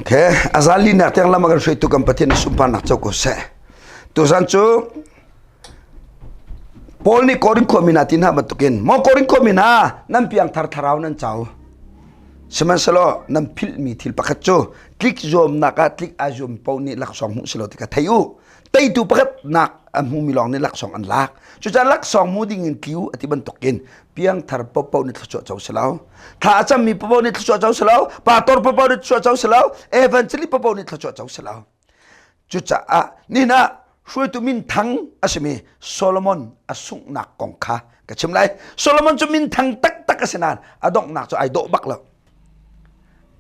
Okay, a zalinak tiang lam a kan hruaitu kan Pathian sunparnak co ko seh. Tuzan cu Paul nih Korin khuami hna ti hna bantukin maw Korin khuami hna nan piangthar thlarau nan co. Sihmanhsehlaw nan philhmi thil pakhat cu tlik zuamnak ah tlik ai zuam paoh nih laksawng hmuh si lo ti kha thei u. Teitu pakhat nak a hmumi lawng nih laksawng an lak. Cucaah laksawng hmu ding in tliu a ti bantukin piangthar paohpaoh nih thluachuah co si lo. Thla a cammi paohpaoh nih thluachuah co si lo. Pastor paohpaoh nih thluachuah co si lo. Evangelist paohpaoh nih thluachuah co si lo. Cucaah nihin ah hruaitu minthang a simi Solomon a sunghnak kong kha ka chim lai. Solomon cu minthang taktak a si nain a donghnak cu ai dawh bak lo.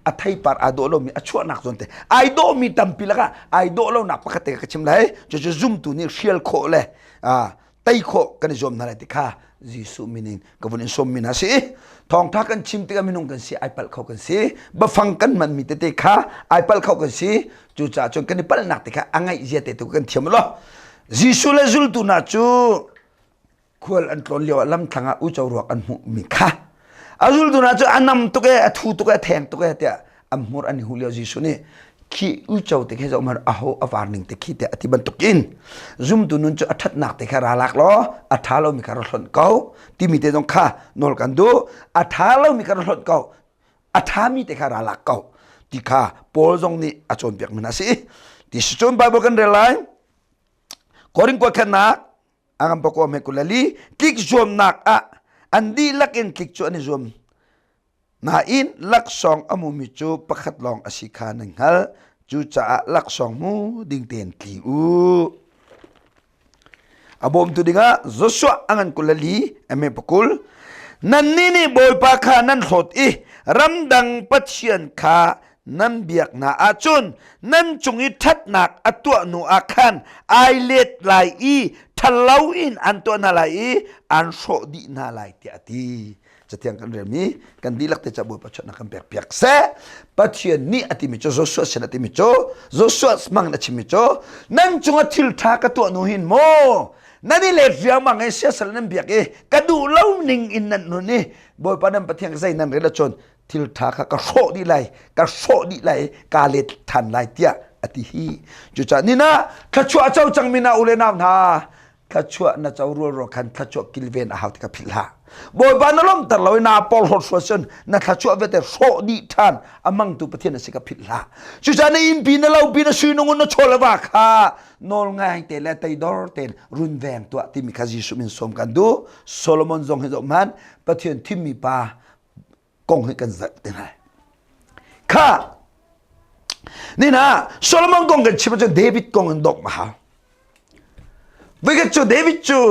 A theipar aa dawh lomi a chuahnak zawn te ai dawhmi tampi lakah ai dawh lonak pakhat te ka chim lai. Cucu zumtu nih hrial khawh le tei khawh kan i zuam hna lai ti kha Jesuh min in ka vun in sawmmi hna si. Thawngtha kan chim tikah minung kan si ai palh kho kan si. Bafang kan hmanmi tete kha ai palh kho kan si. Cucaah cun kan i palhnak te kha a ngaih zia te tu kan thiam lo. Jesuh le zultu hna cu khual an tlawn lio ah lamthlang ah uco ruak an hmuhmi kha a zultu hna cu a nam tuk e a thu tuk e a theng tuk e tiah an hmur an i huh lio Jesuh nih khi uco te khi zoh hmanh aho a var ning te khi te ati bantuk in zumtu nun cu a thatnak te kha ra lak law a tha lomi kha ra hlonh ko timi te zong kha nawl kan duh a tha lomi kha ra hlonh ko a thami te kha ra lak ko ti kha Paul zong nih a cawnpiak mi hna si ti si cun Bible kan rel lai Korin kua khannak angam pakua me kulali tlik zuamnak ah an dihlak in tlik cu an i zuam Nain laksawng a hmumi cu pakhat lawng a si kha nan hngalh. Cucaah laksawng hmu ding tein tli u. A bawmtu dingah Joshua a ngan 24 ame pakul. Nannih nih Bawipa kha nan hlawt i ramdang pathian kha nan biak hna ahcun nan cung i ṭhatnak a tuah hnu ah khan ai let lai i ṭhalo in an tuah hna lai i an hrawh dih hna lai tiah a ti. Cathiang kan relmi kan dihlak te ca Bawipa chuahnak kan pek piak seh. Pathian nih a timi cu Joshua sin a timi cu Joshua mang na chimmi cu nan cungah thil ṭha ka tuah nu hin maw nan i let riangmang i siasal nan biak i ka duh lo ning in nan nun i Bawipa nan Pathian zei nan rel ahcun thil ṭha kha ka hrawh dih lai ka hrawh dih lai ka let ṭhan lai tiah a ti hi cucaah nina thluachuah co cangmi na u le nau hna thluachuah na co rualrual khan thluachuah kilven a hau ti kha philh hlah bawipa na lawmhter lo i naa porhlawt hruat cun na thluachuah vialte hrawh dih ṭhan a mangtu pathian na si kha philh hlah cucaah na innpi na lopi na suinung na chaw le va kha nawl ngai te le teidor tein runveng tuah timi kha Jesuh min sawm kan duh Solomon zong hi zoh hmanh Pathian thimmi pa kong hi kan zalh te lai kha nina Solomon kong kan chim ahcun David kong in dok ma hau Vikhat cu David cu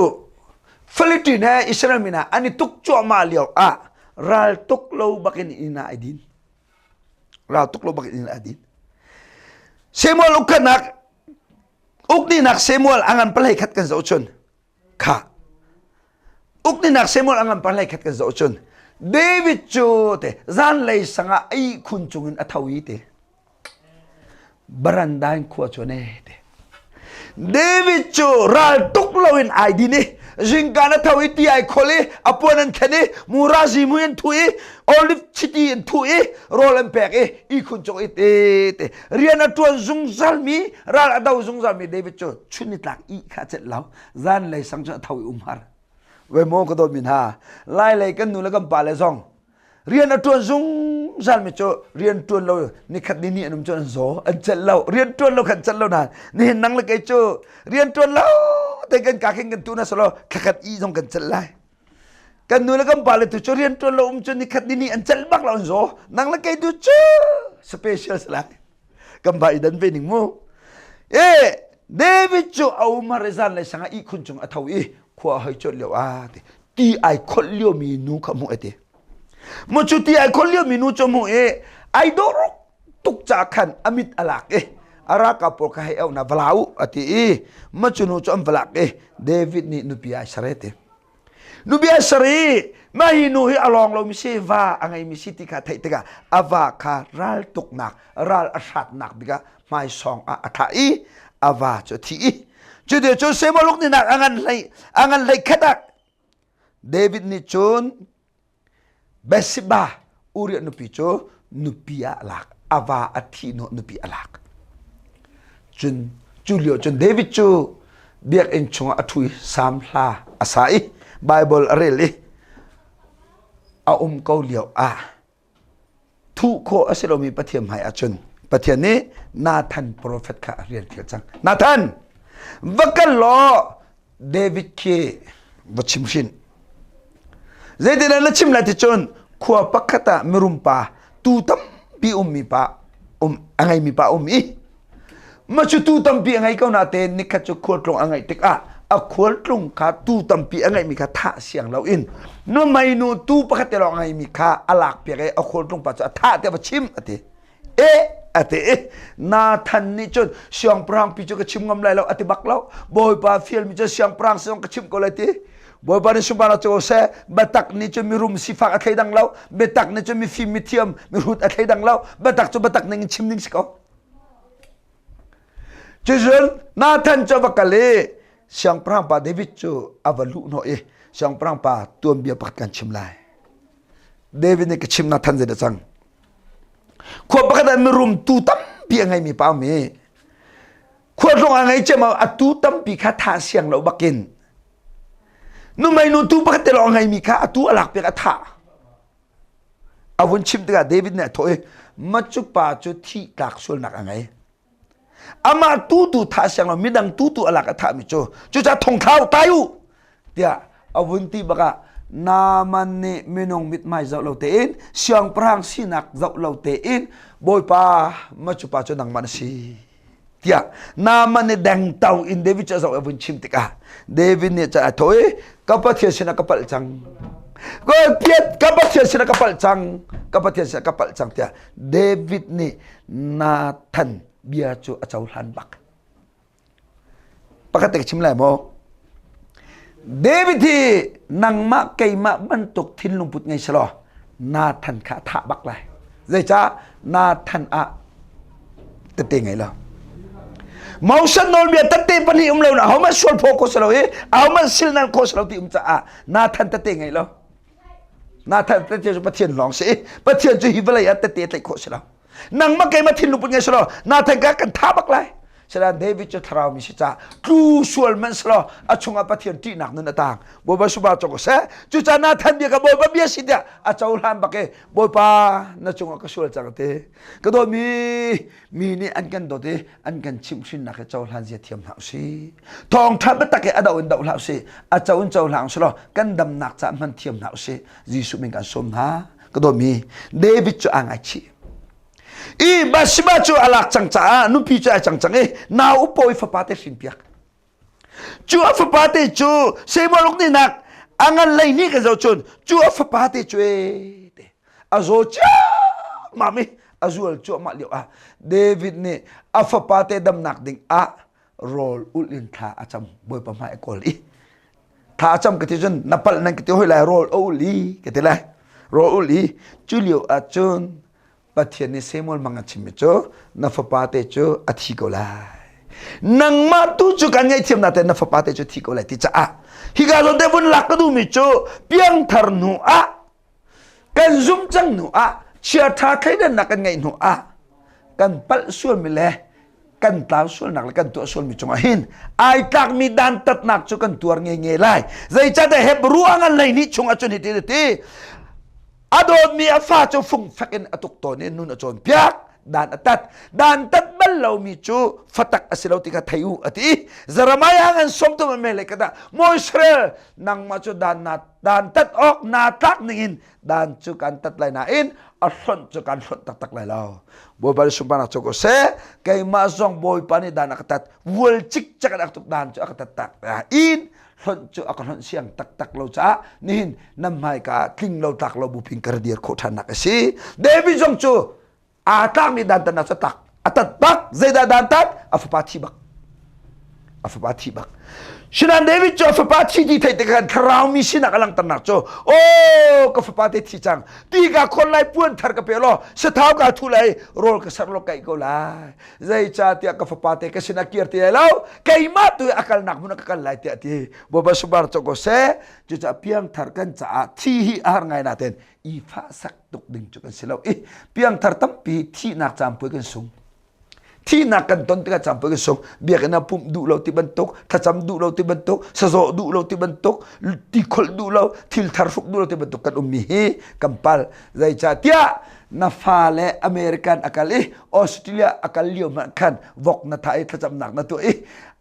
Philistine he Israel mi hna an i tuk cuahmah lio ah ral tuk lo bakin inn ah ai din ral tuk lo bakin inn ah ai din Samuel ukhanak ukninak Samuel a ngan palei khat kan zoh cun Kha ukninak Samuel a ngan par khat kan zoh cun David cu te zanlei sangah a ihkhun cungin a tho i te baranda in khua cu ne te David cu ral tuk loin ai din i zingka na tho i ti ai khol i a puan an khen i mura zimu in thu i olive chiti in thu i rawl an pek i ihkhun cung i te te rian a tuan zungzal mi ral a do zungzal mi David cu chun ni tlak i kha celh lo zan lei sang cu a tho i um har ve maw ka dawt mi hna lai lei kan nu le kan pa le zong rian a tuan zungzal mi cu rian tuan lo nikhat ni ni an um cu an zaw an celh lo rian tuan lo khan celh lo na nihin nang le kei cu rian tuan lo te kan ka khin kan tu na solo thlakhat i zong kan celh lai kan nu le kan pa le tu cu rian tuan lo um cu nikhat ni ni an celh bak lo an zaw nang le kei tu cu special lai kan ba i dan ve ning mu e David cu a umar i zan le sanga ihkhun cung a tho i khua hoi chawt lio a ti ti ai kholh lio mi nu kha hmuh ati mu cu ti ai kholh lio mi nu cu hmuh i ai dawh tuk ca khan amit alak i araka pawl kha hei au na valau ati i ma cu nu cu an valak i David nih nupi ai sare ti Nupi a ser i mah hi nu hi a lawng lomi si va a ngeimi si ti kha theih tikah a va kha ral tuknak ral a hratnak bikah hmaisawng ah a thah i a va cu a thi i cu ti cun Samuel uk ninak a ngan hlei a ngan hlei khat ah David nih cun Bathsheba Uriah nupi cu nupi ah a lak. A va a thih hnawh nupi a lak. Cun cu lio cun David cu biakinn chungah a ṭhu i Salm hla a sa i Baibal a rel i a um ko lio ah thuh khawh a si lomi Pathian hmai ahcun Pathian nih Nathan profet kha a rian fial cang. Nathan, va kal law David khi va chim hrin. Zeitindah na chim lai ti cun khua pakhat ah mirum pa tu tampi ummi pa um a ngeimi pa um i ma cu tu tampi a ngei ko natein nikhat cu khualtlung a ngeih tikah a khualtlung kha tu tampi a ngeihmi kha thah siang loin nuhmei nu tu pakhat te lawng a ngeimi kha a lak piak i a khualtlung pa cu a thah tiah va chim a ti. E a ti i Nathan nih cun siangpahrang pi cu ka chim ngam lai lo a ti bak lo. Bawipa fialmi cu siangpahrang si zong ka chimh ko lai ti. Bawipa nih sunparnak cu ko seh. Biatak nih cun mirum sifak a thleidang lo. Biatak nih cun mifim mithiam mihrut a thleidang lo. Biatak cu biatak ning in chim ding si ko. Cucun Nathan cu a va kal i siangpahrang pa David cu a va luh hnawh i siangpahrang pa tuanbia pakhat kan chim lai. David nih ka chim Nathan zeidah cang? Khua pakhat ah mirum tu tampi a ngeimi pa um i khua tlung a ngei cem a tu tampi kha thah siang lo bakin numei nu tu pakhat te lawng a ngeimi kha a tu a lak piak a thah. A vun chim tikah David nih a thawh i macu pa cu thih tlak sualnak a ngei. Amah tutu thah siang lo midang tutu a lak a thahmi cu cucaah thongthlau tai u tiah a vun ti bakah Naaman nih minung mithmai zoh lo tein siangpahrang sinak zoh lo tein Bawipa macu pa cu nangmah na si tiah Naaman nih dengtao in David cu a zoh a vun chim tikah David nih cun a thawh i ka Pathian sinah ka palh cang ka Pathian sinah ka palh cang ka Pathian sinah ka palh cang tiah David nih Nathan bia cu a cohlan bak. Pakhat te ka chim lai maw? David hi nangmah keimah bantuk thinlung put ngei selaw Nathan kha a thah bak lai. Zeicah Nathan ah tette ngei lo. Moses nawlbia tette pahnih um lo na ahohmanh sual phaw kho si lo i ahohmanh silnan kho si lo ti um caah Nathan tette ngei lo. Nathan tette cu Pathian lawng si i Pathian cu hi vawlei ah tette tlaih khawh si lo. Nangmah keimah thinlung put ngei selaw Nathan ka kan tha bak lai. Sedan David cu thlarau mi si ca tlu sual man selaw a chungah Pathian ṭihnak nun a tang. Bawipa suba cawk seh. Cucaah Nathan bia ka Bawipa bia si tiah a cohlan bak i Bawipa na cungah ka sual cang ti. Ka dawtmi mi nih an kan dawt i an kan chimhhrinnak hi cohlan zia thiam hlah usih. Thawngṭha biatak i a do in do hlah usih. A co in cohlang selaw kan damnak caah hman thiam hlah usih. Jesuh min kan sawm hna. Ka dawtmi David cu aa ngaichih. I Bathsheba cu a lak cang caah nupi cu ai cang cang i nau upawi fapa te hrin piak. Cu a fapa te cu Samuel uk nih a ngan lei nih kan zoh cun cu a fapa te cu e te a zaw ciammam i a zual cuahmah lio ah David nih a fapa te damnak ding ah rawl ulh in thla a cam Bawipa hmai a kawl i thla a cam ka ti cun na palh nan ka ti hoi lai rawl a ulh i ka ti lai rawl ulh i cu lio ah cun Pathian nih Samuel mang a chimmi cu na fapa te cu a thi ko lai nangmah tu cu kan ngaihthiam na te na fapa te cu thi ko lai ti caah hika zawn te vun lak ka duhmi cu piangthar hnu ah kan zum cang hnu ah chiaṭha thleidannak kan ngeih hnu ah kan palh sualmi le kan tlau sualnak le kan tuah sualmi cungah hin ai tlakmi dantatnak cu kan tuar nge nge lai zeicahtiah Hebrew a ngan lei nih chung ahcun hiti ti a dawtmi a fa cu fungfek in a tuk tawn i nun a cawnpiak dan a tat dan tat bal lomi cu fatak a si lo ti kha thei u a ti Jeremiah ngan som tu me le kata Maw Israel nangmah cu dan na dan tat awk naa tlak ningin dan cu kan tat lai nain a hlonh cu kan hlonh taktak lai lo bawipa nih sunparnak cu ko seh keimah zong bawipa nih dan a ka tat vual cikcek in a ka tuk dan cu a ka tat tak in hlonh cu a ka hlonh siang taktak lo caah nihin nan hmaika tling lo tlak lo bupin ka dir khawh ṭhannak a si David zong cu aa tlakmi dantatnak cu tak a tat bak zeidah dantat a fapa thi bak. A fapa thi bak. Sinan David cu a fapa thi ti theih tikah thlarau mi sinak a langhternak cu aw ka fapa te thi cang ti ka khon lai puan thar ka pe law sathau ka thu lai rawl ka ser law kaih ko lai zeicahtiah ka fapa te ka sinah kir ti lai lo keimah tu a kalnak hmun ah ka kal lai tiah ti Bawipa subar co ko seh cucaah piangthar kan caah thi hi a har ngai natein i fahsak tuk ding cu kan si lo i piangthar tampi thihnak caan puai kan sung Thihnak kan ton tikah caan kan sung. Biakinn ah pumh duh lo ti bantuk, thlacam duh lo ti bantuk, sazawh duh lo ti bantuk, tikholh duh lo, thil thar hruk duh lo ti bantuk kan ummi hi kan pal. Zeicahtiah na fale American a kal i Australia a kal lio hmanh khan vok na thah i thlacamnak na tuah i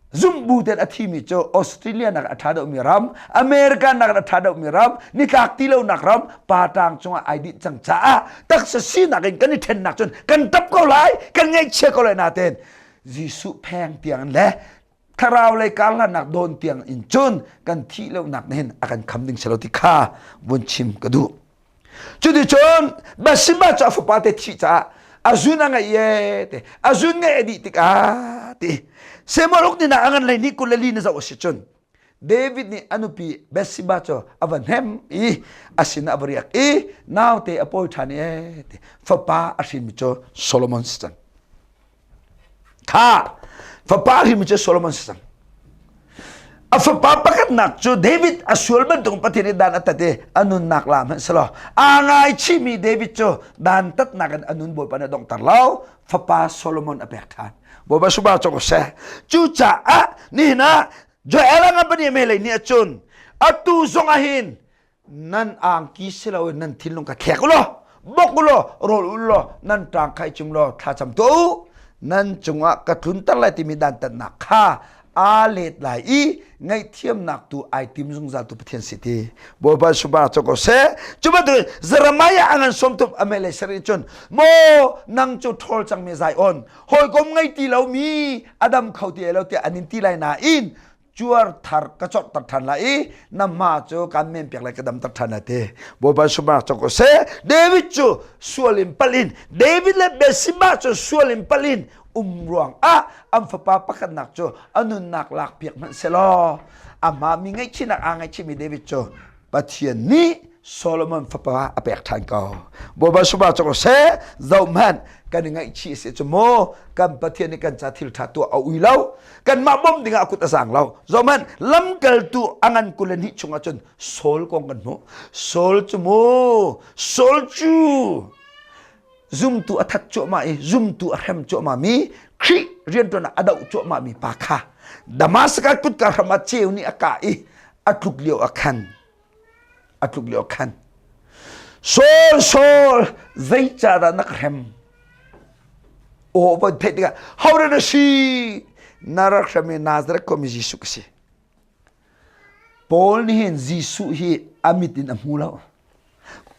zumhbu ten a thimi cu Australia nak a ṭha deuhmi ram, America nak a ṭha deuhmi ram, nitlak ti lonak ram, pa ṭang cungah ai dinh cang caah taksa sinak in kan i ṭhennak cun kan ṭap ko lai, kan ngaihchia ko lai natein Jesuh pheng tiang le thlarau lei karhlannak dawn tiang in cun kan thih lonak nih hin a kan kham ding si lo ti kha vun chim ka duh. Cuticun Bathsheba cu a fapa te thih caah a zun a ngeih e te a zun ngeih a dih tikah ti Samuel uk ni a ngan lei ni 24 na zoh a si cun David nih a nupi Bathsheba cu a va hnem i a sin a va riak i naute a pawi ṭhan e ti fapa a hrinmi cu Solomon si cang. Kha fapa hrim cu Solomon si cang. A fapa pakhatnak cu David a sual bantuk Pathian nih dan a tat i a nunnak la hmanh selaw aa ngaichihmi David cu dan tatnak in a nun Bawipa nih a donghter lo fapa Solomon a pek ṭhan. Bawipa suba cu seh. Cucaah nihin ah Joel a ngan bani me lei nih cun atu zong ah hin nan angki si loin nan thinlung kha thlek u law bok u law rawl u law nan ṭang kha i cim law thlacam tuah u nan cungah ka tlunter lai timi dantatnak kha aa let lai i ngaihthiamnak tu ai tim zungzal tu Pathian si ti Bawipa subar cu ko seh cu bantukin Jeremiah a ngan sawmtum a mele sari cun maw nang cu ṭhawl cangmi Zion hawikom ngei ti lomi a dam kho ti lo tiah an in ti lai nain cuar thar ka corhter ṭhan lai i na hma cu kan men piak lai ka damter ṭhan lai ti Bawipa sumar cawk ko seh David cu sual in palh in David le Bathsheba cu sual in palh in um ruang ah an fapa pakhatnak cu a nunnak lak piak hmanh selaw amah mi ngaihchihnak aa ngaihchihmi David cu Pathian nih Solomon fapa a pek ṭhan ko. Bawipa sumar cawk seh, zohhmanh kan i ngaihchih si cu mu kan Pathian nih kan ca thil ṭha tuah a ui lo. Kanmah bawmh dingah a kut a zaang lo. Zohhmanh lamkaltu a ngan 22 chungah cun Saul kong kan hmuh. Saul cu mu Saul cu zumtu a that cuahmah i zumtu a hrem cuahmah mi Khrih rianṭuan ah a doh cuahmah mi pa kha Damascus kutka hram ah ceu nih a kah i a tluk lio ah khan a tluk lio khan Saul Saul zeicahdah na ka hrem aw van theih tikah hodah na si na rak hrem i Nazareth khuami Jesuh ka si Paul nih hin Jesuh hi a mit in a hmu lo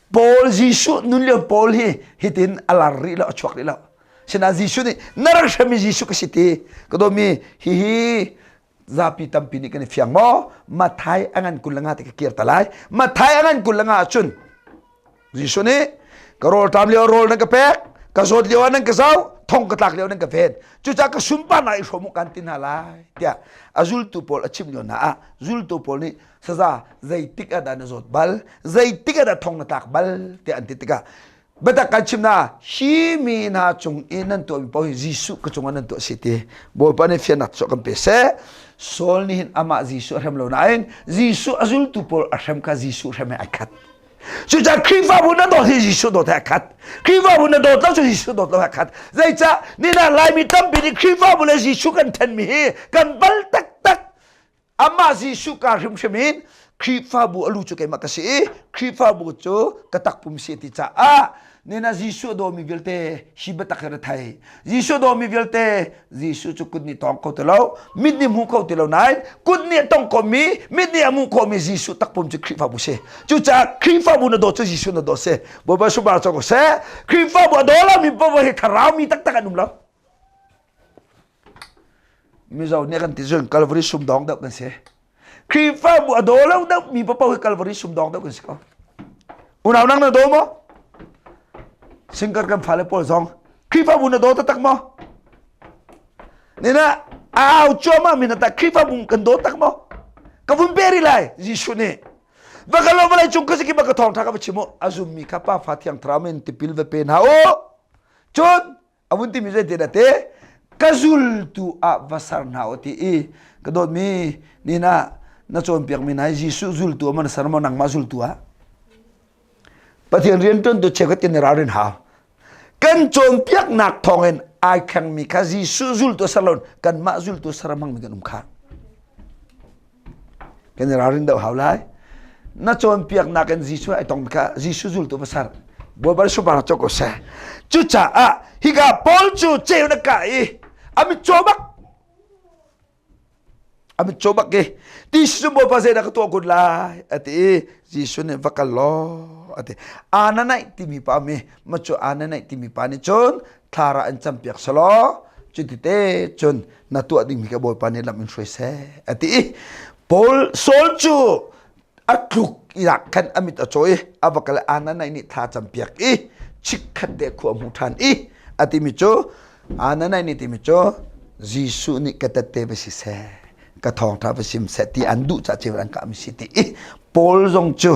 Paul Jesuh nun lio Paul hi hitin a lar rih lo a chuak rih lo sinain Jesuh nih na rak hrem i Jesuh ka si ti ka dawmi hihi zapi tampi nih kan i fiang maw Mathai a ngan 25 te ka kir ta lai Mathai a ngan 25 ahcun Jesuh nih ka rawl ṭam lio rawl nan ka pek ka zawt lio ah nan ka zoh thong ka tlak lio nan ka ven cucaah ka sunparnak i hrawm u kan ti hna lai tiah a zultu pawl a chimh lio hna ah zultu pawl nih saza zeitik ah dah na zawt bal zeitik ah dah thong na tlak bal tiah an ti tikah biatak kan chim na hi mi hna cung i nan tuahmi paoh hi Jesuh ka cungah nan tuah si ti Bawipa nih fiannak cu kan pe seh Saul nih hin amah Jesuh a hrem lo nain Jesuh a zultu pawl a hrem kha Jesuh hrem he ai khat cucaah Khrihfabu na dawt hi Jesuh dawt he ai khat Khrihfabu na dawt lo cu Jesuh dawt lo he ai khat zeicah nina Laimi tampi nih Khrihfabu le Jesuh kan ṭhenmi hi kan bal taktak Amah Jesuh ka hrimhrim in Khrihfabu a lu cu keimah ka si i Khrihfabu cu ka takpum si ti caah nena Jesuh a dawmi vialte hi biatak hi ra thei. Jesuh a dawmi vialte Jesuh cu kut nih tawng kho ti lo, mit nih hmu kho ti lo nain kut nih a tong khomi, mit nih a hmuh khomi Jesuh takpum cu Khrihfabu si. Cucaah Khrihfabu na dawt cu Jesuh na dawt si. Bawipa subar cu ko seh. Khrihfabu a daw lomi paoh hi thlarau mi taktak an um lo. Mizo nih kan ti cun Calvary sumdawng deuh kan si. Khrihfabu a daw lo deuh mi paoh hi Calvary sumdawng deuh kan si ko. Unau nang na daw maw? Singkar kan fale pawl zong Khrihfabu na daw taktak maw? Nina. Au cuahmah mi na ta Khrihfabu kan daw tak maw? Ka vun pe rih lai Jesuh nih. Va kal lo vawlei cung khuaziki ba ka thawngṭha ka va chim u. A zummi kha Pa Fa Thiang Thlarau min tipil va pe hna u. Cun a vun timi zeitin a te ka zultu ah va ser hna u ti i ka dawtmi nina na cawnpiakmi hna hi Jesuh zultu ah maw na ser maw nangmah zultu ah Pathian rianṭuantu cheukhat kan i ralrin hau kan cawnpiaknak thawngin ai thlengmi kha Jesuh zultu ser lo kanmah zultu ser a hmangmi kan um kha Kan i ralrin deuh hau lai. Na cawnpiaknak in Jesuh ai tong kha Jesuh zultu va ser. Bawipa super cok ko seh. Cucaah hika Paul cu ceu na kah i a mitcaw bak a mitcaw bak i ti cu Bawipa zeidah ka tuah kun lai a ti i Jesuh nih va kal law a ti. Ananaih timi pa mi ma cu Ananaih timi pa nih cun thlara an campiak selaw cuti te cun na tuah dingmi ka Bawipa nih lam in hruai seh a ti i Paul Saul cu a tluk iak khan a mit a caw i a va kal Ananai nih thla campiak i chikkhat te khua hmu ṭhan i a timi cu Ananai nih timi cu Jesuh nih ka tette va si seh ka thawngṭha va sim seh ti an duh caah ceu an kah mi si ti i Paul zong cu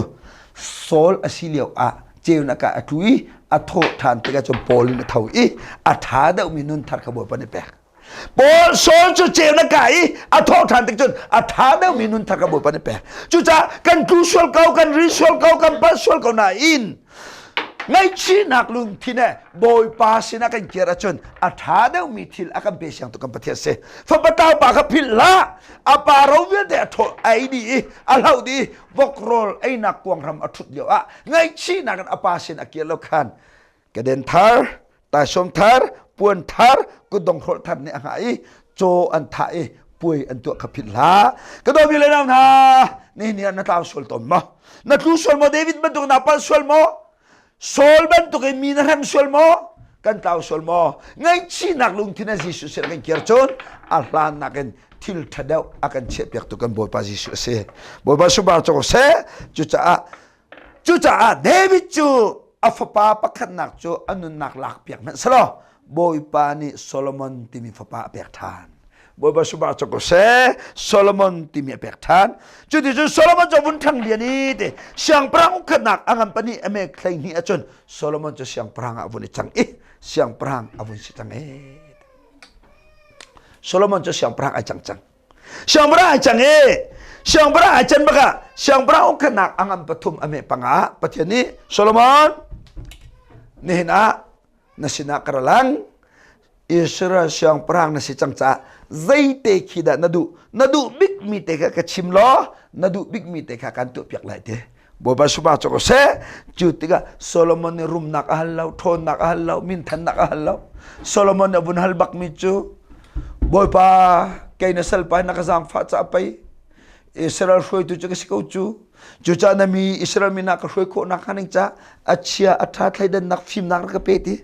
Saul a si lio ah ceunak ah a tlu i a thawh ṭhan tikah cun Paul in a tho i a ṭha deuhmi nun thar kha Bawipa nih pek. Paul Saul cu ceunak ka i a thawh ṭhan tik cun a ṭha deuhmi nun thar kha Bawipa nih pek. Cucaah kan tlu sual ko, kan ri sual ko, kan palh sual ko nain ngaihchihnak lungthin he Bawipa sinah kan kir ahcun a ṭha deuhmi thil a kan pe siang tu kan Pathian si. Fapa tau pa kha philh hlah. A pa ro vialte a ṭhaw a ei dih i a hloh dih i vok rawl einak kuanghram a ṭhut lio ah ngaihchihnak in a pa sin a kir lo khan keden thar taisawm thar puan thar kutdong hrolh thar nih a hngah i caw an thah i puai an tuah kha philh hlah ka dawmi le nau hna nihin ni ah na tlau sual tawn maw na tlu sual maw David bantuk na palh sual maw Saul bantuk in mi na hrem sual maw kan tlau sual maw ngaihchihnak lungthin a Jesuh sin kan kir cun a hlannak in thil ṭha deuh a kan chiahpiaktu kan Bawipa Jesuh a si Bawipa subar cawk seh cucaah Cucaah David cu a fapa pakhatnak cu a nunnak lakpiak hmanh selaw Bawipa nih Solomon timi fapa a pek ṭhan. Bawipa subah cu ko seh Solomon timi a pek ṭhan. Cuticun Solomon cu a vun ṭhang lian i ti siangpahrang ukhatnak a ngan pahnih a mek 12 ahcun Solomon cu siangpahrang ah a vun i cang i siangpahrang a vun si cang e. Solomon cu siangpahrang ai cang cang. Siangpahrang ai cang i siangpahrang ai can bakah siangpahrang ukhatnak a ngan pathum a meh panga Pathian nih Solomon nihin ah na sinah ka ra lang Israel siangpahrang na si cang caah zeite khi dah na duh na duh bikmi te kha ka chim law na duh bikmi te kha kan tuahpiak lai te Bawipa supa cu ko seh cu tikah Solomon nih rumnak a hal lo ṭhawnnak a hal lo minthannak a hal lo Solomon nih a vun hal bakmi cu Bawipa kei na salpa na ka zaangfah caah pei Israel hruaitu cu ka si ko cu cucaah na mi Israel mi hna ka hruai khawh nak hnga ning ca a chia a ṭha thleidannak fimnak rak ka pe ti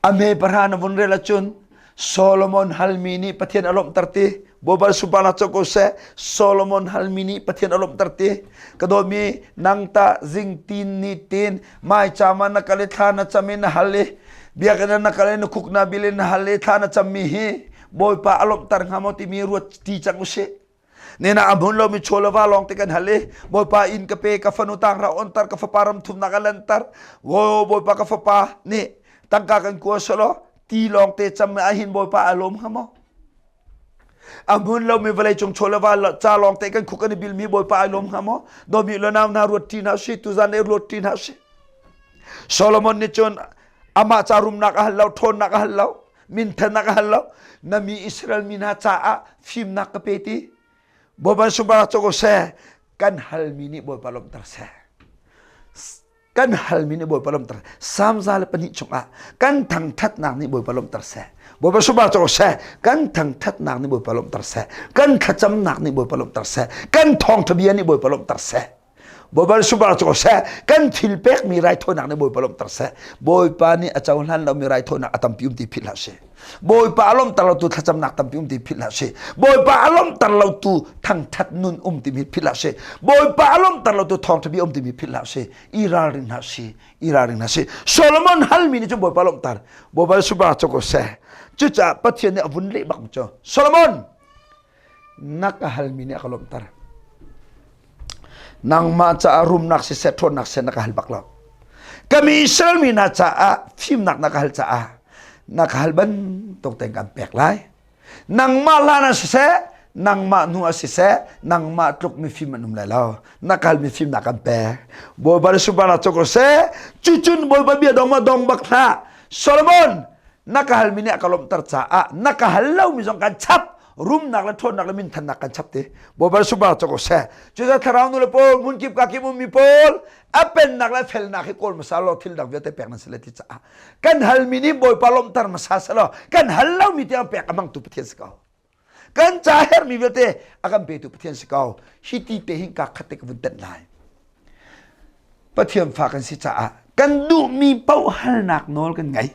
A hme pahra na vun rel ahcun Solomon halmi nih Pathian a lawmhter ti. Bawipa subana co ko seh. Solomon halmi nih Pathian a lawmhter ti. Ka dawtmi nang ta zing tin ni tin mai chama na kal i thla na cam i na hal i biakinn na kal i na khuk na bil in na hal i thla na cammi hi Bawipa a lawmhter hnga maw timi ruat ti cang usih. Nena a hmun lomi chaw le va lawng te kan hal i Bawipa inn ka pe ka fanu tanghra ontar ka fapa ram thumnak a lantar wo Bawipa ka fapa nih tangka kan kua selaw ti lawng te cam ah hin Bawipa a lawm hnga maw a hmun lomi vawlei cung chaw le va ca lawng te kan khuk kan i bilmi Bawipa ai lawm hnga maw dawmi le nau hna ruat ṭi hna si tuzan ei ruat ṭi hna si Solomon nih cun amah ca rumnak a hal lo ṭhawnnak a hal lo minthannak a hal lo na mi Israel mi hna caah fimnak ka pe ti Bawipa subara co ko seh kan halmi nih Bawipa lawmhter seh kan halmi nih Bawipa lawmhter Psalm 102 chungah kan thangthatnak nih Bawipa lawmhter seh Bawipa subara co ko seh kan thangthatnak nih Bawipa lawmhter seh kan thlacamnak nih Bawipa lawmhter seh kan thawngtha bia nih Bawipa lawmhter seh Bawipa subara cu seh kan thil pekmi raithawinak nih Bawipa lawmhter seh Bawipa nih a cohlan lomi raithawinak a tampi um ti philh hlah sih Bawipa a lawmhter lotu thlacamnak tampi um ti philh hlah sih Bawipa a lawmhter lotu thangthat nun um timi philh hlah sih Bawipa a lawmhter lotu thawngtha bia um timi philh hlah sih i ralring hlah sih i ralring hlah sih Solomon halmi nih cun Bawipa lawmhter Bawipa subara cu ko seh. Cucaah Pathian nih a vun leh bak cu Solomon na ka halmi nih a ka lawmhter. Nangmah caah rumnak siseh ṭhawnnak siseh na ka hal bak lo. Ka mi Israel mi hna caah fimnak na ka hal caah na ka hal bantuk tein kan pek lai. Nangmah hlan ah siseh, nangmah hnu ah siseh, nangmah tluk mifim an um lai lo. Na ka halmi fimnak kan pek. Bawipa le sunparnak cu ko seh. Cucun Bawipa bia dong ma dong bak hlah. Solomon, na ka halmi nih a ka lawmhter caah na ka hal lomi zong kan chap rumnak le ṭhawnnak le minthannak kan chap ti. Bawipa le sunparnak cu ko seh. Cucaah thlarau nu le pawl, hmunkip kakip ummi pawl, a pennak le felnak hi kawl hmasa law thil dang vialte pek nan si lai ti caah kan halmi nih Bawipa lawmhter hmasa selaw kan hal lomi tiang pek a hmangtu Pathian si ko. Kan ca herhmi vialte a kan petu Pathian si ko. Hi ti te hin ka khat te ka vun tenh lai. Pathian fa kan si caah kan duhmi paoh halnak nawl kan ngei.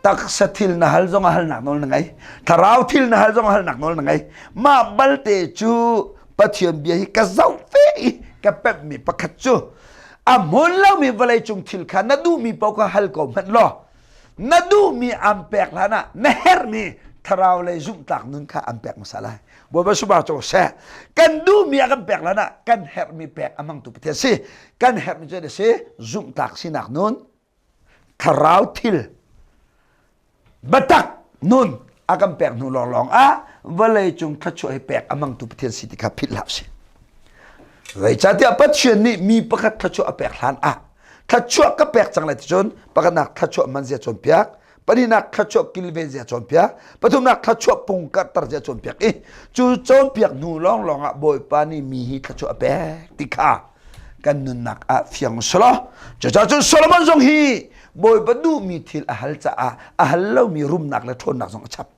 Taksa thil na hal zong ah halnak nawl na ngei. Thlarau thil na hal zong ah halnak nawl na ngei. Mah balte cu Pathian bia hi ka zoh ve i ka pemhmi pakhat cu a hmun lomi vawlei cung thil kha na duhmi paoh kha hal ko hmanh law na duhmi aan pek hlan ah na herhmi thlarau lei zumhtlak nun kha an pek hmasa lai. Bawipa subah cu seh. Kan duhmi a kan pek hlan ah kan herhmi pek a hmangtu Pathian si. Kan herhmi cu a si zumhtlak sinak nun thlarau thil biatak nun a kan pek hnu lawnglawng ah vawlei cung thluachuah hi pek a hmangtu Pathian si ti kha philh hlah usih. Zeicahtiah Pathian nih mi pakhat thluachuah a pek hlan ah thluachuah ka pek cang lai ti cun pakhatnak thluachuah man zia cawnpiak pahnihnak thluachuah kilven zia cawnpiak pathumnak thluachuah pung karhter zia cawnpiak i cu cawnpiak hnu lawnglawng ah Bawipa nih mi hi thluachuah a pek ti kha kan nunnak ah fiang selaw cucaah cun Solomon zong hi Bawipa duhmi thil a hal caah a hal lomi rumnak le ṭhawnnak zong a chap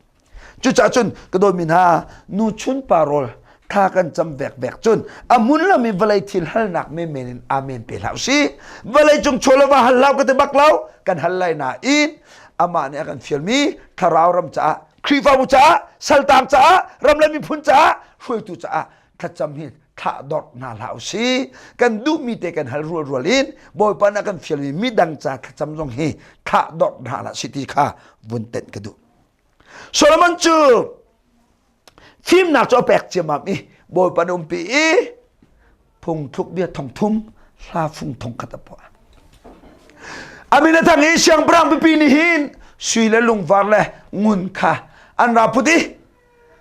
cucaah cun ka dawtmi hna nu chun pa rawl thla kan cam vekvek cun a hmun lomi vawlei thil halnak menmen in amen pe hlah usih vawlei cung chaw le va hal hlah ka ti bak lo kan hal lai nain amah nih a kan fialmi thlarau ram caah Khrihfabu caah saltang caah ram le miphun caah hruaitu caah thlacam hi thlah dawrh hna hlah usih kan duhmi te kan hal rual rual in Bawipa nih a kan fialmi midang ca thlacam zong hi thlah dawrh hna hlah si ti kha vun tenh ka duh Solomon cu fimnak cu a pek ciammam i Bawipa nih umpi i phungthluk bia thong thum hla fung thong khat a phuah amin a thang i siangpahrang pipi nih hin sui le lungvar le ngun kha an ra put i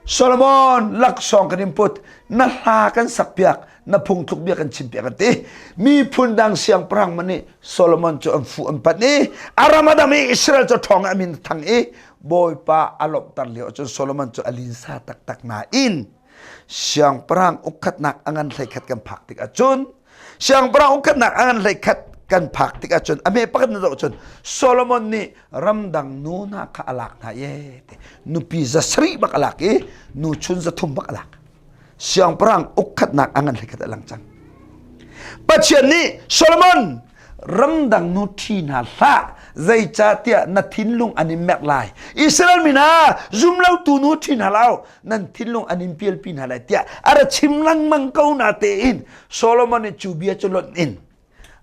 Solomon laksawng kan in put na hla kan sakpiak na phungthluk bia kan chimpiak an ti miphun dang siangpahrang man nih Solomon cu an fu an panh i a ram a dam i Israel cu ṭhawng a min thang i Bawipa a lawmhter lio ahcun Solomon cu a linsa taktak nain siangpahrang ukkhatnak a ngan hleikhat kan phak tik ahcun Siangpahrang ukhatnak a ngan hleikhat kan phak tik ahcun a hme pakhat na zoh cun Solomon nih ramdang nu hna kha a lak hna ye te nupi za sarih bak a lak i nu chun za thum bak a lak siangpahrang ukkhatnak a ngan hleikhat a lang cang Pathian nih Solomon ramdang nu ṭhi hna hlah zeicahtiah na thinlung an in merh lai Israel mi hna zumlotu nu ṭhi hna lo nan thinlung an in pialpi hna lai tiah a ra chim lengmang ko na tein Solomon nih cu bia cu lonh in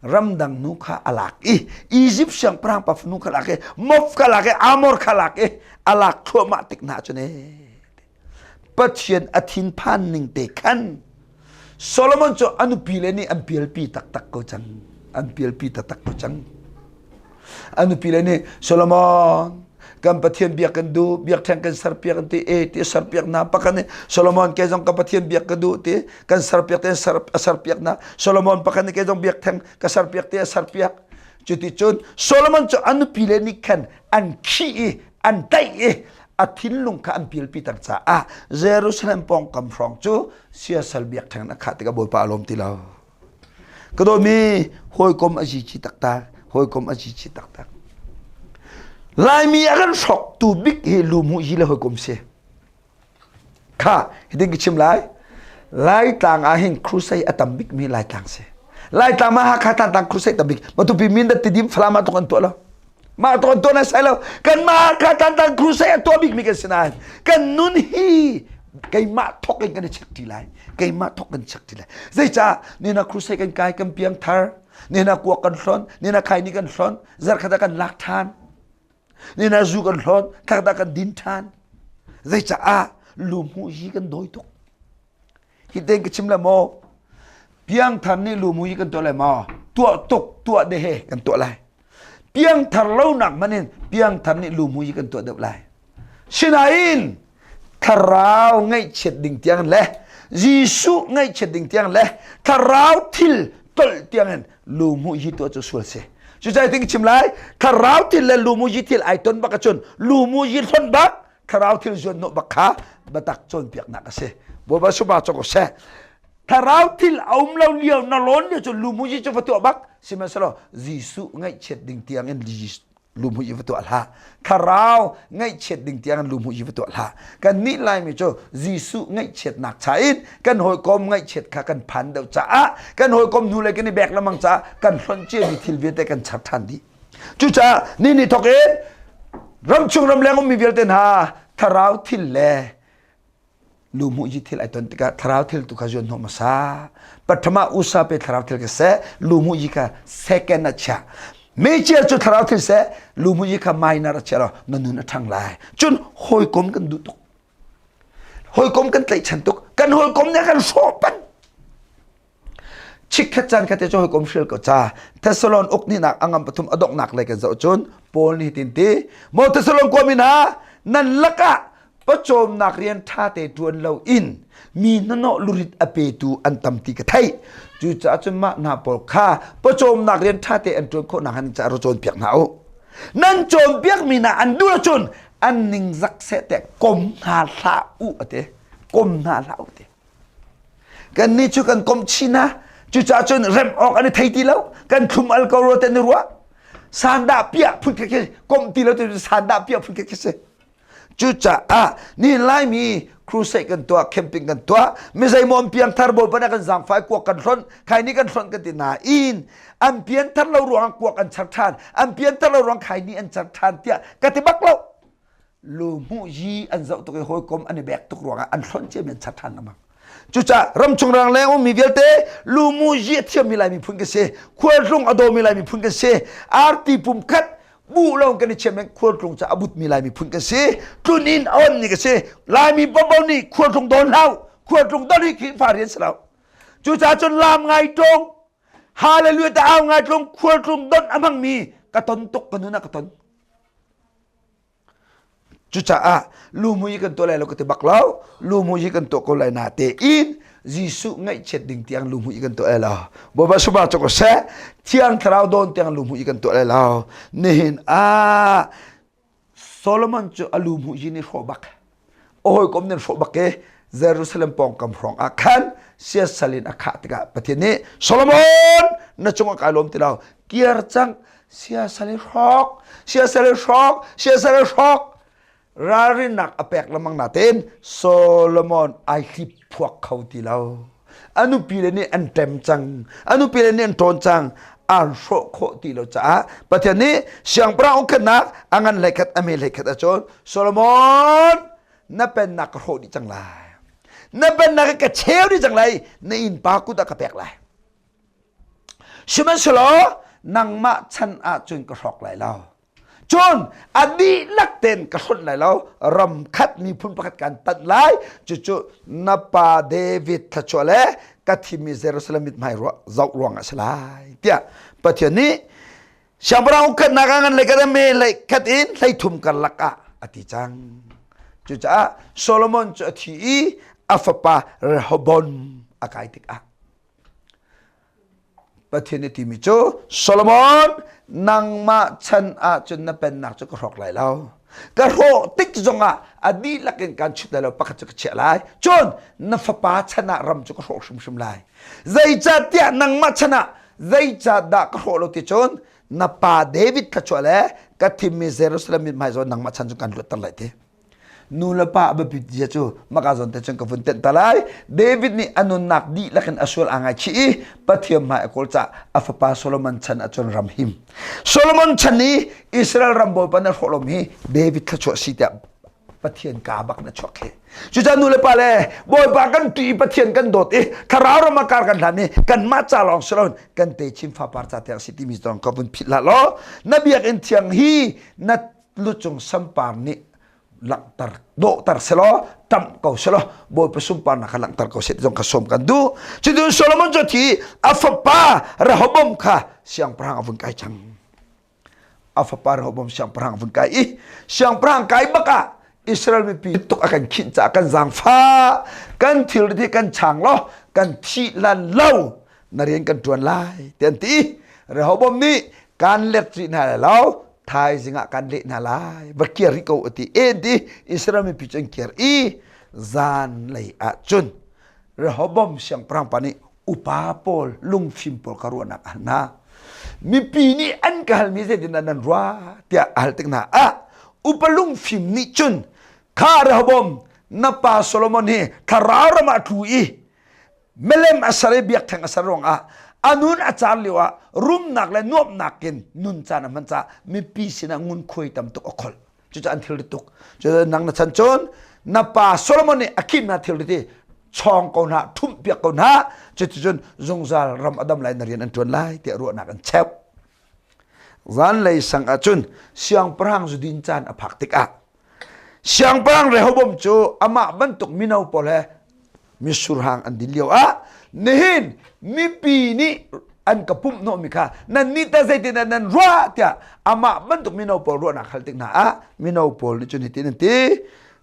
ramdang nu kha a lak i Egypt siangpahrang pa fanu kha lak i Moab kha lak i Amor kha lak i a lak thluahmah tik hna cun ee Pathian a thinphan ning te khan Solomon cu a nupi le nih an pialpi taktak ko cang an pialpi taktak ko cang A nupi le nih Solomon kan Pathian biak kan duh biakṭheng kan serpiak an ti e ti serpiak na pakhat nih Solomon kei zong ka Pathian biak ka duh ti kan serpiak te a serpiak na Solomon pakhat nih kei zong biakṭheng ka serpiak te a serpiak cuti cun Solomon cu a nupi le nih khan an khih i an tlaih i a thinlung kha an pialpiter caah Jerusalem pawngkam hrawng cu siasal biakṭheng a khah tikah Bawipa a lawm ti lo. Ka dawtmi hawikom a zici taktak, hawikom a zici taktak. Laimi a kan hrawktu bik hi lu yi le hawikom si. Kha, hitin ka chim lai. Laitlang ah hin crusade a tam bik mi Laitlang si. Laitlang ma Hakha Thantlang crusade tam bik. Matupi Mindat Tidim Falam ah tuk an tuah lo. Mah tuan tuan a sai lo. Kan mah kha Thantlang crusade a tuah bik mi kan si nain kan nun hi keimah thok in kan i check ti lai. Keimah thok kan check ti lai. Zeicah nina crusade kan kai kan piang thar, nina kuak kan hlon, nina khaini kan hlon, zarkhat ah kan lak than. Ni na zu kan hlawt, thakda kan din ṭhan. Zeicaah lumhu hi kan dawi tuk. Hi ten ka chim le maw? Piangthar nih lumhu hi kan tuah lai maw? Tuah tuk, tuah de he kan tuah lai. Piangthar lo nak man in piangthar nih lumhu hi kan tuah deuh lai. Sinain thlarau ngaihchiat ding tiang le Jesuh ngaihchiat ding tiang le thlarau thil tolh tiang in lumhu hi tuah cu sual si. Cucaah ting chim lai thlarau thil le lumu hi thil ai ton bak ahcun lumu hi hlon bak thlarau thil zuan hnawh bak kha biatak cawnpiaknak a si. Bawipa supa cawk seh. Thlarau thil a um lo lio na lawn lio cu lumu hi cu va tuah bak sihmanhsehlaw Jesuh ngaihchiat ding tiang in lumhu i va tuah hlah thlarau ngaihchiat ding tiang lumhu i va tuah hlah kan nih laimi cu Jesuh ngaihchiatnak cha in kan hawikom ngaihchiat kha kan phan deuh caah kan hawikom hnu le kan i bek lamang caah kan hlonh ciami thil vialte kan char ṭhan dih cucaah ni ni thok in ramchung ramleng ummi vialte hna thlarau thil le Luhmuh hi thil ai ton tikah thlarau thil tu kha zuan hnawh hmasa. Pathama usa pe thlarau thil ka seh, luhmuh hi kha second a chia. Major cu thlarau thil seh, luhmuh hi kha minor a chia lo, na nun a ṭhang lai. Cun hawikom kan duh tuk. Hawikom kan tlaihchan tuk. Kan hawikom nih kan hrawh peng. Chikkhat caan khat te cu hawikom hrial ko ca. Thessalon uk nihnak a ngam pathum a donghnak lei kan zoh cun Paul nih hitin ti, Maw Thessalon khuami hna, nan lakah pawcawmnak rian ṭha te ṭuan lo in mi hnanawh lurit a petu an tam ti ka theih. Cucaah cun mah hna pawl kha pawcawmnak rian ṭha te an ṭuan khawh nakhnga nan caah ra cawnpiak hna u. Nan cawnpiakmi hna an duh ahcun an ningzak seh tiah kom hna hlah u a ti. Kom hna hlah u ti. Kannih cu kan komh chin ah cucaah cun remh awk an i thei ti lo. Kan thlum al ko rua te an i ruah. Sandah piah phun khi khi komh ti lo tu sandah piah phun khi khi si. Cucaah ni Laimi crusade kan tuah, camping kan tuah, mi zeimaw an piangthar bawipa nih kan zaangfai kuak kan hlonh, khaini kan hlonh kan ti nain an pianthar lo ruangah kuak an char ṭhan, an pianthar lo ruang khaini an char ṭhan tiah ka ti bak lo. Lu hmuh yi an zoh tuk i hawikom an i bek tuk ruangah an hlonh ciami an char ṭhan lengmang. Cucaah ramchung rangleng ummi vialte lu mu yi a thiammi Lai miphun kan si, khualtlung a dawmi Lai miphun kan si, arti pum khat bu lawng kan i chiam in khualtlung ca a butmi Lai miphun kan si, tlun inn a onmi kan si. Laimi bobo nih khualtlung dawn hlah, khualtlung don hi Khrihfa rian si lo. Cucaah cun laam ngai ṭung, hallelujah ta au ngai ṭung, khualtlung don a hmangmi ka ton tuk ka nun ah ka ton. Cucaah lumui kan tuah lai lo ka ti bak lo. Lumui kan tuah ko lai na tein Jesuh ngaihchiat ding tiang lumui kan tuah lai lo. Bawipa suba cu ko seh. Thiang Thlarau dawn tiang lumui kan tuah lai lo. Nihin ah Solomon cu a lumui hi nih hrawh bak. A hawikom nih hrawh bak i Jerusalem pawngkam hrawng ah khan siasal in a khah tikah Pathian nih Solomon na cungah kai lawm ti lo kir cang siasal i hrawk siasal i hrawk siasal i hrawk ralrinnak a pek lengmang natein Solomon ai hlip phuak kho ti lo a nupi le nih an ṭem cang a nupi le nih an ṭawn cang an hrawh khawh ti lo caah Pathian nih siangpahrang ukhennak a ngan hlei khat a me hlei khat ahcun Solomon na pennak ka hrawh dih cang lai na pennak ka cheu dih cang lai na innpa kut ah ka pek lai sihmanhsehlaw nangmah chan ahcun ka hrawk lai lo cun a dihlak tein ka hlonh lai lo ram khat miphun pakhat kan tanh lai cucu na pa David thluachuah le ka thimmi Jerusalem mithmai ruah zoh ruang ah si lai tiah Pathian nih siangpahrang ukhatnak ah ngan lei khat me lei khat in hleithum karlak ah a ti cang cucaah Solomon cu a thi i a fapa Rehoboam a kai tikah Pathian nih timi cu Solomon nangmah chan ahcun na pennak cu ka hrawk lai lo. Ka hrawh tik zongah a dihlak in kan chut lai lo pakhat cu ka chiah lai. Cun na fapa chan ah ram cu ka hrawh hrimhrim lai. Zeicahtiah nangmah chan ah zeicahdah ka hrawh lo ti cun na pa David thluachuah le ka thimmi Jerusalem mithmai zawn nangmah chan cu kan luatter lai ti. Nu le pa a biapit zia cu maka zawn te cun ka vun tenh ta lai. David nih a nunnak dihlak in a sual aa ngaichih i Pathian hmai a kawl caah a fapa Solomon chan ahcun ram him. Solomon chan i Israel ram bawipa na hrawh lomi hi David thluachuah si tiah Pathian kaa bak na chuak hi. Cucaah nu le pa le Bawipa kan ṭih i Pathian kan dawt i thlarau ram ah kar kan hlan i kanmah ca lawng si loin kan techin fapar ca tiang si timi zong ka vun philh hlah law na biakinn thiang hi na. Lucung sampar nih langhter dawhter selaw ṭamh ko selaw Bawipa sunparnak kha langhter ko seh ti zong kha sawm kan duh. Cuticun Solomon cu a thi a fapa Rehoboam kha siangpahrang a vun kai cang. A fapa Rehoboam siangpahrang a vun kai i siangpahrang kai bak ah Israel mipi tuk a kan khinh caah kan zaangfah kan thilrit hi kan chang law kan thih lan lo na rian kan ṭuan lai ti an ti. Rehoboam nih kan let rih hna lai lo thaizing ah kan leh hna lai va kir rih ko a ti en ti Israel mipi cu an kir i zan lei ah cun Rehoboam siangpahrang pa nih upa pawl lungfim pawl ka ruahnak a hal hna mipi nih an ka halmi zeitindah nan ruah tiah a hal tik hna ah upa lungfim nih cun kha Rehoboam na pa Solomon hi thlarau ram ah tlu i Milem a ser i biakṭheng a ser ruangah a nun a car lio ah rumnak le nuamhnak in nun caan a hman caah mipi sinah ngunkhuai tam tuk a kholh. Cucu an thilri tuk. Cucu nang na chan cun na pa Solomon nih a khimnak thilri ti chawng ko hna, ṭhumh piak ko hna. Cuticun zungzal ram a dam lai na rian an ṭuan lai tiah ruahnak an cheuh. Zanlei sang ahcun siangpahrang zudin caan a phak tikah Siangpahrang Rehoboam cu amah bantuk mino pawl he mitsur hang an din lio ah nihin mipi nih an ka pumh hnawhmi kha nannih tah zeitindah nan ruah tiah amah bantuk mino pawl ruahnak hal tik hna ah mino pawl nih cun hitin an ti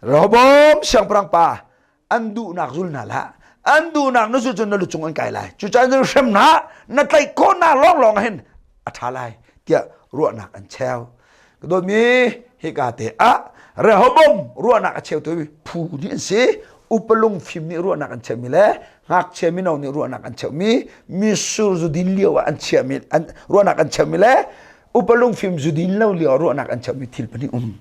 Rehoboam siangpahrang pa an duhnak zul hna hlah an duhnak na zul cun na lucung an kai lai cucaah na hrem hna na tlaih khawh hna lawnglawng hin a ṭha lai tiah ruahnak an cheu ka dawtmi hika te ah Rehoboam ruahnak a cheutu phu nih an si upalung fim nih ruahnak an cheumi le ngakchia mino nih ruahnak an cheumi misur zudin lio ah an chiahmi an ruahnak an cheumi le upalung fim zudin lo lio ah ruahnak an cheumi thil pahnih um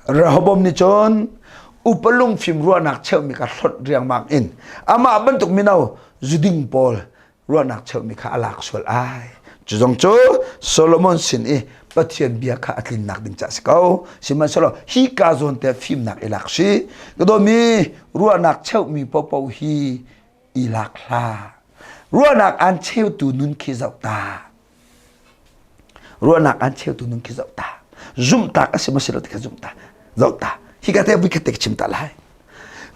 Rehoboam nih cun upa lungfim ruahnak cheuhmi kha hlonh riangmang in amah bantuk mino zuding pawl ruahnak cheuhmi kha a lak sual ai. Cu zong cu Solomon sin i Pathian bia kha a tlinnak ding caah si ko. Sihmanhsehlaw hi ka zawn te fimnak i lak si. Ka dawmi ruahnak cheuhmi paohpaoh hi i lak hlah. Ruahnak aan cheutu nun khi zoh ta. Ruahnak aan cheutu nun khi zoh ta. Zumhtak a si maw si lo ti kha zumh ta. Zoh ta. Hi ka te vui khat te ka chim ta lai.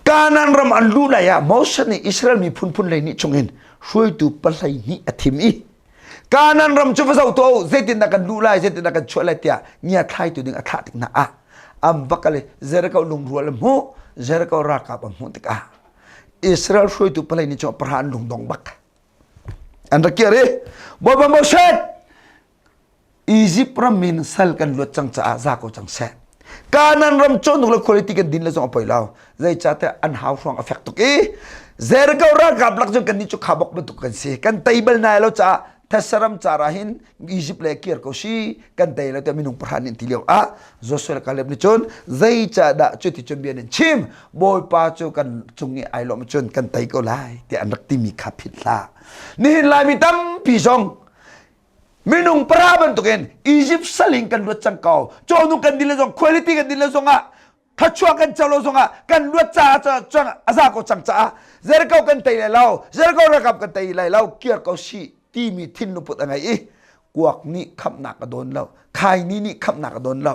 Kanaan ram an luh lai ah Moses nih Israel miphun phun lei nih chungin hruaitu pahlei hnih a thim i Kanaan ram cu va zoh tuah u zeitindah kan luh lai zeitindah kan chuah lai tiah ngia thlaitu ding a thlah tik hna ah an va kal i Jericho lungrual a hmuh Jericho ralkap a hmuh tikah Israel hruaitu palei nih cun pahra an lungdong bak an rak kir i Bawipa Moses Egypt ram in sal kan luat cang caah za ko cang seh Kanan ram cawhnuk le quality kan din le zong a poi lo zeicahtiah an hau hruang a fek tuk i Jericho ralkap lak cun kannih cu khabok bantuk kan si kan tei bal nai lo caah Thessaram car ah hin Egypt le kir ko si kan tei lo tiah minung pahra nih ti lio ah Joshua le Caleb nih cun zeicahdah cuti cun bia nan chim Bawipa cu kan cung i ai lawm cun kan tei ko lai tiah an rak timi kha philh hlah nihin Laimi tampi zong minung pahra bantukin Egypt saling kan luat cang ko cawnu kan din le zong quality kan din le zong ah thluachuah kan co lo zongah kan luat caah cang a za ko cang caah Jericho kan tei lai lo Jericho ralkap kan tei lai lo kir ko si timi thinlungput a ngei i kuak nih khamnak a dawn lo khaini nih khamnak a dawn lo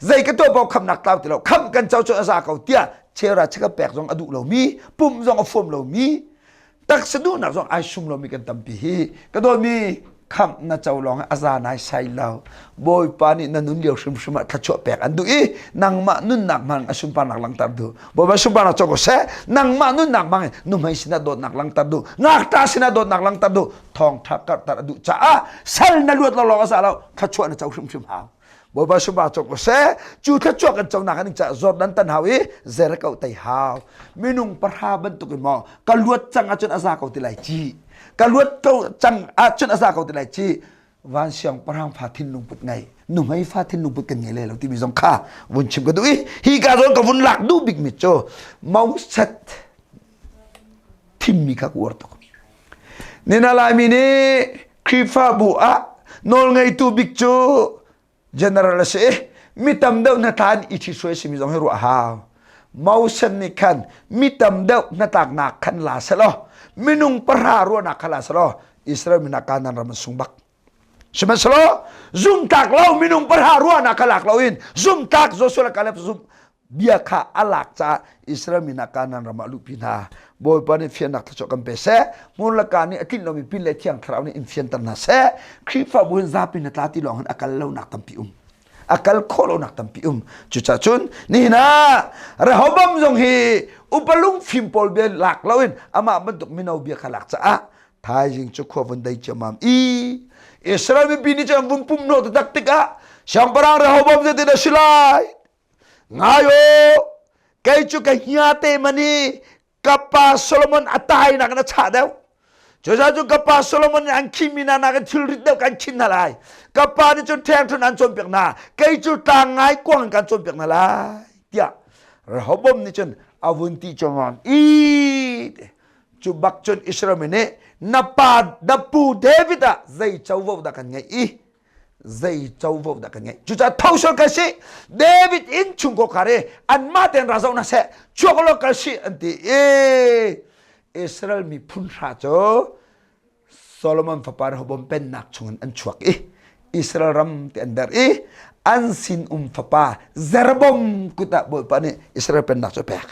zei ka tuah paoh khamnak tlau ti lo khamh kan co cu a za ko tiah chera cheka pek zong a duh lomi pumh zong a fuam lomi taksa duhnak zong ai sum lomi kan tampi hi ka dawtmi khamh na co lawng a za nai sai lo bawipa nih na nun lio hrimhrim ah thluachuah pek an duh i nangmah nunnak hmang a sunparnak langhter duh bawipa sunparnak co ko seh nangmah nunnak hmang in nuhmei sinah dawtnak langhter duh ngakṭah sinah dawtnak langhter duh thawngṭha karhter a duh caah sal na luat lo lawng a za lo thluachuah na co hrimhrim hau Bawipa sunpar cawk ko seh cu thluachuah kan conak an caah Jordan tan hau i Jericho tei hau minung pahra bantuk in maw ka luat cang ahcun a za ko ti lai ci ka luat ko cang ahcun a za ko ti lai ci van siangpahrang fa thinlung put ngei nuhmei fa thinlung put kan ngei le lo timi zong kha vun chim ka duh i hi ka zawn ka vun lak duh bik mi cu Moses thimmi kha ka uar tuk Nina Laimi nih Khrihfabu ah nawlngeitu bik cu general a si i mi tam deuh hnatla in i ṭhithruai simi zong hi ruah a hau. Moses nih khan mi tam deuh hnatlaknak khan la selaw minung pahra ruahnak kha la selaw Israel mi hna Kanaan ram an sung bak. Sihmanhsehlaw zumtlak lo minung pahra ruahnak kha lak loin zumtlak Joshua le Caleb zum bia kha a lak caah Israel mi hna Kanaan ram ah luhpi hna. Bawipa nih fiannak thluachuah kan pe seh. Hmun le ka nih a tlinh lomi pin le thiang thlarau nih in fianter hna seh. Khrihfabu hin zapi na tla ti lawng hin a kal lonak tampi um. A kal khawh lonak tampi um. Cucaah cun nihin ah Rehoboam zong hi upa lungfim pawl bia lak loin amah bantuk mino bia kha lak caah thaizing cu khua vun dei ciammam i Israel mipi nih cun vun pum hnawh taktak tikah siangpahrang Rehoboam zeitin a si lai ngai o kei cu ka hia te mani ka pa Solomon a tai nak in a chah deuh cucaah cun ka pa Solomon nih an khimi hna nakin thilrit deuh kan khin hna lai ka pa nih cun ṭhengṭhun an cawnpiak hna kei cu tlang ngai kuang in kan cawnpiak hna lai tiah Rehoboam nih cun a vun ti ciammam i Cu bak cun Israel mi nih na pa na pu David ah zei covo dah kan ngeih i zei covo dah kan ngeih. Cucaah tho sual kal si David inn chungkhar khar i anmah tein ra zoh hna seh chuak law kal si an ti i Israel mi phun hra cu Solomon fapa Rehoboam pennak chungin an chuak i Israel ram ti an der i an sinum fapa Jeroboam kut ah Bawipa nih Israel pennak cu a pek.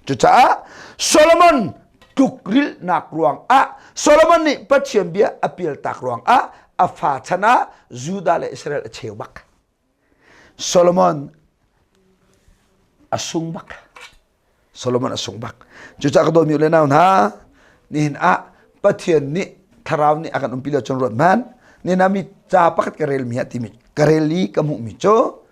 Cucaah Solomon tlukrilhnak ruangah Solomon nih Pathian bia a pialtak ruangah a fa chan ah Judah le Israel a cheu bak. Solomon a sung bak. Solomon a sung bak. Cucaah ka dawtmi u le nau hna, nihin ah Pathian nih thlarau nih a kan umpi lo cun ruat hmanh. Nihin ah mi ca pakhat ka relmi ah timi ka rel i ka hmuhmi cu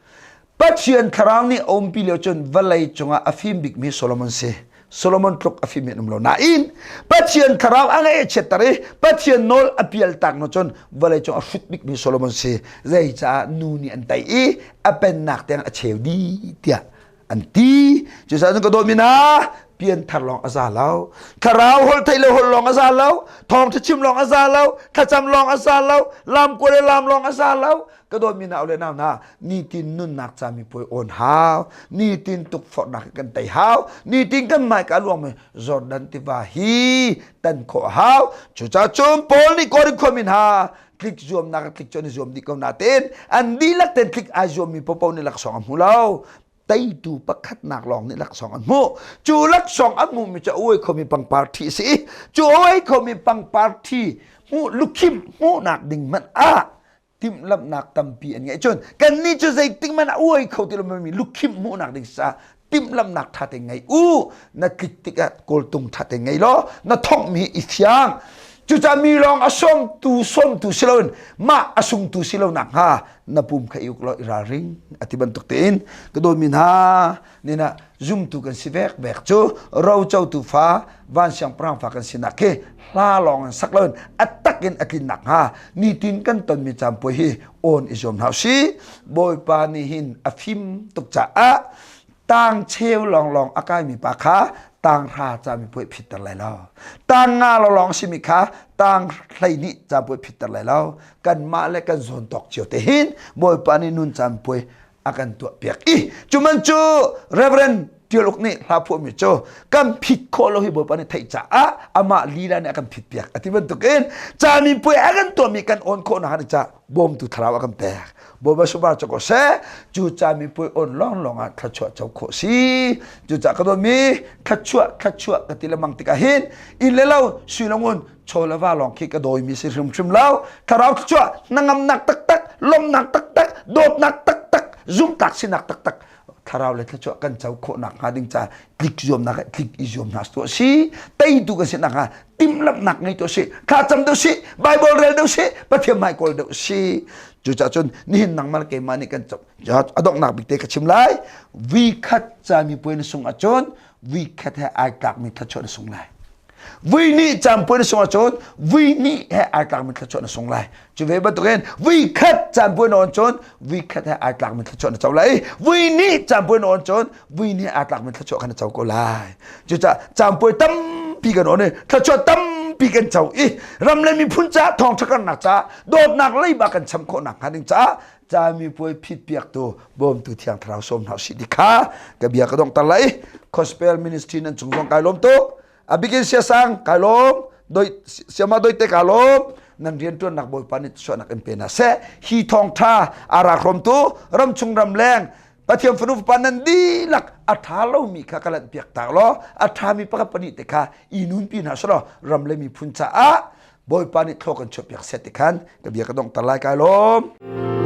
Pathian thlarau nih a umpi lio cun vawlei cungah a fim bikmi Solomon si. Solomon tluk a fim an um lo nain Pathian thlarau a ngaih a chiatter i Pathian nawl a pial tak no cun vawlei cung a hrut bikmi Solomon si. Zeicaah nu nih an tei i a pennak tiang a cheu dih tiah an ti. Cucaah cun ka dawtmi hna, pianthar lawng a za lo. Thlarau holh theih le holh lawng a za lo. Thawngṭha chim lawng a za lo. Thlacam lawng a za lo. Lam kual le lam lawng a za lo. Ka dawtmi nau le nau hna, nitin nunnak ca mipuai awn hau. Nitin tukforhnak kan tei hau. Nitin kan hmaika luangmi Jordan tiva hi tan khawh hau. Cucaah cun Paul nih Korin khuami hna tlik zuamnak tlik cu an i zuam dih ko nain an dihlak ten tlik ai zuammi popo nih laksawng an hmu lo teitu pakhatnak lawng nih laksawng an hmuh cu laksawng an hmuhmi cu a uai khomi pangpar ṭhi a si i cu a uai khomi pangpar ṭhi hmuh lukhim hmuhnak ding hmanh ah timhlamhnak tampi an ngeih cun kannih cu zeitik hmanh a uai kho ti lomi lukhim hmuhnak ding sa timhlamhnak ṭha te ngei u na tlik tikah kawltung ṭha te ngei law na thonghmi i fiang cucaah mi lawng a sawmtu sawmtu si loin mah a sungtu si lo nak hnga na pum kha i uk law i ralring a ti bantuk tein ka dawtmi hna nina zumtu kan si vek vek cu rocotu fa van siangpahrang fa kan sinak khi hla lawng in sak loin a tak in a tlin nak hnga nitin kan tonmi caan puai hi awn i zuam hna si bawipa nih hin a fim tuk caah tang cheu lawnglawng a kaimi pa kha tang hra cami puai phitter lai lo tang nga lawng simi kha tang 12 ca puai phitter lai lo kanmah le kan zawn tawk cio te hin bawipa nih nun caan puai a kan tuah piak i cu man cu Reverend Tialuk nih hla phuahmi cu kan phit khawh lo hi Bawipa nih theih caah amah lila nih a kan phit piak a ti bantukin cami puai a kan tuahmi kan awn khawh nak ca bawmtu thlarau a kan pek Bawipa subar cu ko seh cu cami puai awn lawnglawng ah thluachuah co khawh si cu ca ka dawtmi thluachuah thluachuah ka ti lemang tikah hin inn le lo sui le ngun chaw le va lawng khi ka dawimi si hrimhrim lo thlarau thluachuah hnangamnak taktak lawmhnak taktak dawtnak taktak zumtlak sinak taktak thlarau le thluachuah kan co khawh nak hnga ding ca tlik zuamnak ah tlik i zuam hna tuah si teitu kan si nak hnga timhlamhnak ngei tuah si thlacam deuh si bible rel deuh si pathian hmai kawl deuh si cucaah cun nihin nangmah le keimah nih kan a donghnak bik te ka chim lai vi khat ca mi puai na sung ahcun vi khat he ai tlakmi thluachuah na sung lai Vui nih caanpuai na sung ahcun vui nih he ai tlakmi thluachuah na sung lai. Cu ve bantukin vui khat caanpuai na on cun vui khat he ai tlakmi thluachuah na co lai. Vui nih caanpuai na on cun vui nih ai tlakmi thluachuah kha na co ko lai. Cucaah caanpuai tampi kan on i thluachuah tampi kan co i ram le miphun caah thawngṭha karnak caah dawtnak leiba kan cham khawh nakhnga ding caah camipuai phit piaktu bawmtu thiang thlarau sawm hna usih ti kha ka bia ka donghter lai gospel ministry nan cung zong kai lawm tuk a bikin siasang kai lawm doi siama doi te ka lawm. Nan rianṭuannak Bawipa nih suahnak in pe hna seh. Hi thawngṭha a rak hrawmtu ramchung ramleng Pathian fanu fapa nan dihlak a ṭha lomi kha ka lanhpiak tak law a ṭhami pakhat pahnih te kha i nunpi hna selaw ram le miphun caah Bawipa nih thlaw kan chuahpiak seh ti khan ka bia ka donghter lai kai lawm.